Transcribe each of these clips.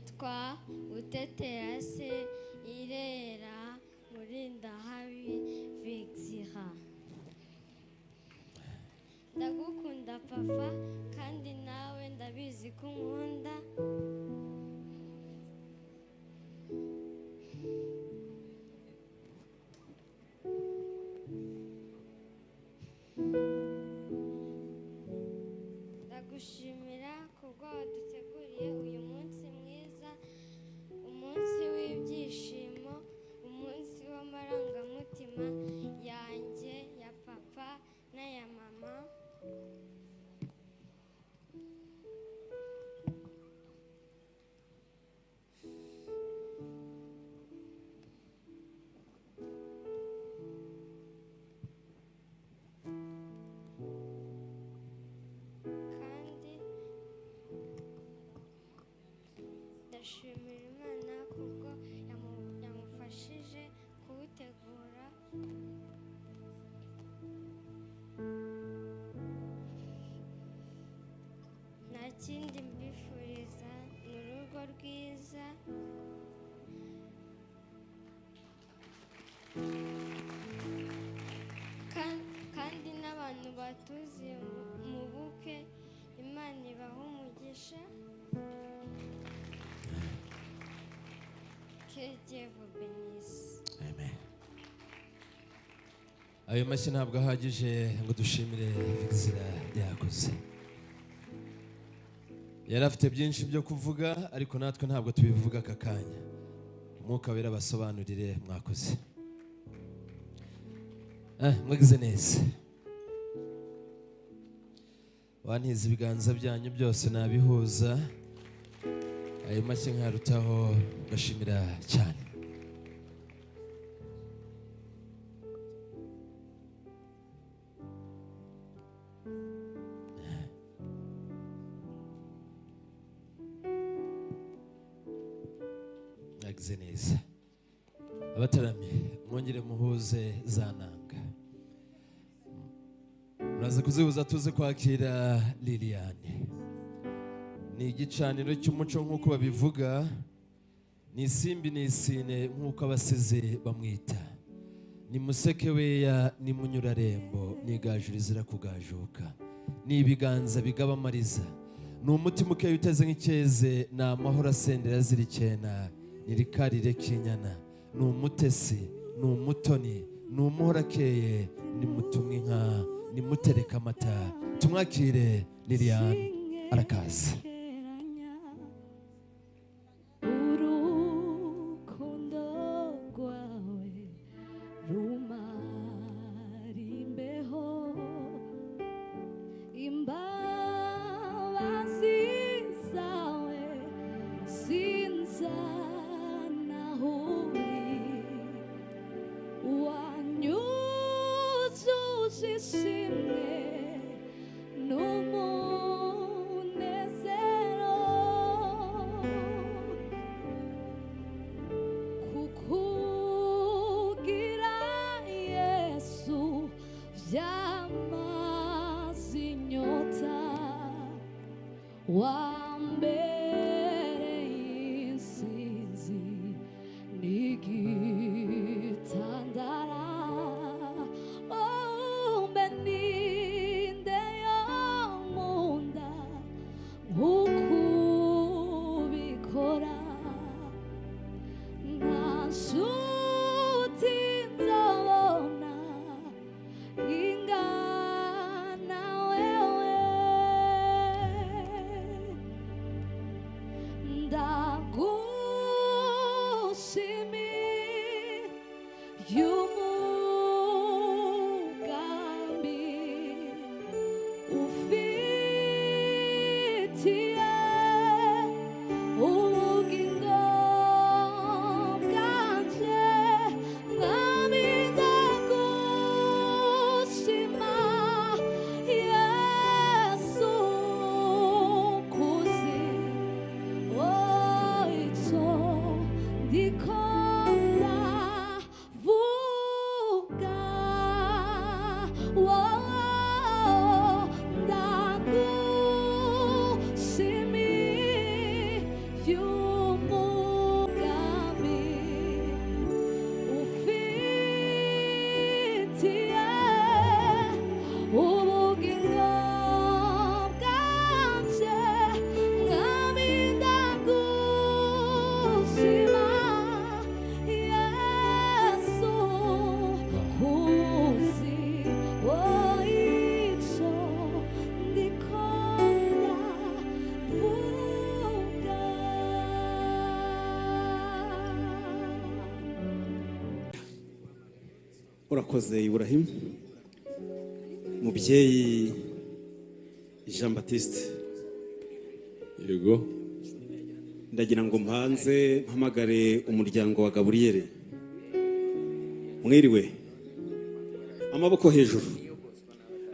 Nitwa Uteterase Irera Murindahabi Vixira. Ndagukunda papa, kandi nawe ndabizi ko unkunda. Ndagushimira kubwo waduteguriye uyu munsi mwiza, umunsi w'ibyishimo, umunsi w'amarangamutima yanjye, ya papa n'aya mama. Kandi ndashimira Imana kubwo yamufashije kuwutegura. Nta kindi mbifuriza, ni urugo rwiza. Kandi n'abantu batuzi mu bukwe, Imana ibahe umugisha. Que Dieu vous bénisse. Amen. Ayo mashyi ntabwo ahagije ngo dushimire Vixira yakoze. Yari afite byinshi byo kuvuga, ariko natwe ntabwo tubivuga aka kanya. Umwuka Wera abasobanurire. Mwakoze. Mwagize neza. Wantiza ibiganza byanyu byose nabihuza, ayo mashyi nkarutaho ngashimira cyane. Mwagize neza. Abataramye mwongere muhuze za nanga, muraza kuzihuza tuze kwakira Liliane. Ni igicaniro cy'umuco nk'uko babivuga, ni isimbi ni isine nk'uko abasizi bamwita, ni musekeweya, ni munyurarembo, ni igaju rizira kugajuka, ni ibiganza bigaba amariza, ni umutima ukeye uteze nk'icyeze, ni amahoro asendera azira icyena, ni rikarire k'inyana, ni umutesi, ni umutoni, ni umuhora akeye, ni mutumwa inka, ni mutereka amata. Tumwakire Liliane, arakaza. Urukundo rwawe rumara imbeho, imbabazi zawe sinzanahuri, wanyujuje ishimwe n'umunezero, kukugira Yesu byamaze inyota, wambereye insinzi n'igitandara, mbe ninde yo nkunda nk'uko ubikora, nta nshuti nzabona ingana wewe. Urakoze Ibrahim. Mubyeyi Jean Baptiste. Yego. Ndagira ngo mpanze mpamagare umuryango wa Gaburiyeri. Mwiriwe. Amaboko hejuru.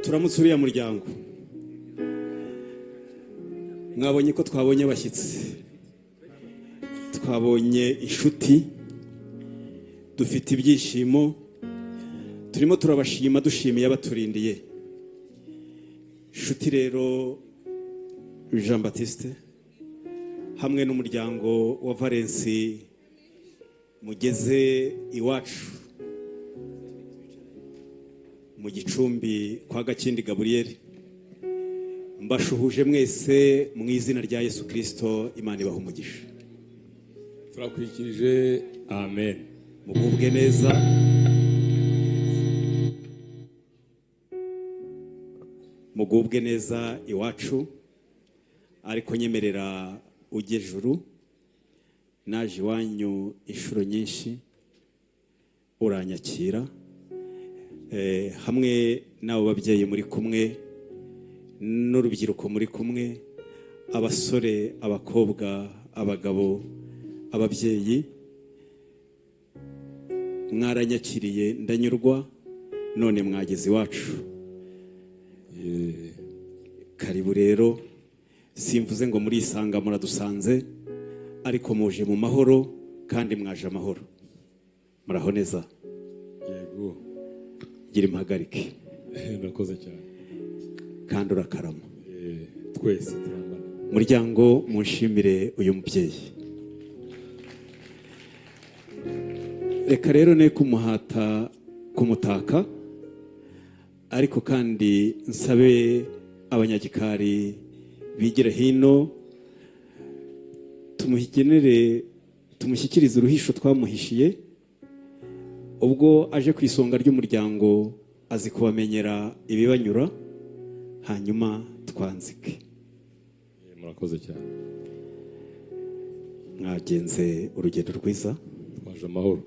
Turamutse uriya muryango. Mwabonye ko twabonye abashyitsi. Twabonye inshuti. Dufite ibyishimo. Turimo turabashima dushimiye abaturindiye. Inshuti rero Jean Baptiste hamwe n'umuryango wa Valensi mugeze iwacu mu Gicumbi kwa Gakindi Gaburiyeri, mbashuhuje mwese mu izina rya Yesu Kristo. Imana ibaha umugisha. Turakwikirije, amen. Mugubwe neza. Mugubwe neza iwacu. Ariko nyemerera ujye juru, naje iwanyu inshuro nyinshi uranyakira, hamwe n'abo babyeyi muri kumwe n'urubyiruko muri kumwe, abasore, abakobwa, abagabo, ababyeyi, mwaranyakiriye ndanyurwa, none mwageze iwacu. Karibu rero. Simvuze ngo murisanga muradusanze, ariko muje mu mahoro kandi mwaje amahoro. Muraho neza. Yego. Gira impagarike. Murakoze cyane. Kandi urakarama. Twese turambana. Muryango munshimire uyu mubyeyi. Reka rero ne kumuhata kumutaka, ariko kandi nsabe abanyagikari bigire hino tumuhigenere, tumushyikirize uruhisho twamuhishiye. Ubwo aje ku isonga ry'umuryango azi kubamenyera ibibanyura, hanyuma twanzike. Murakoze cyane. Mwagenze urugendo rwiza. Twaje amahoro.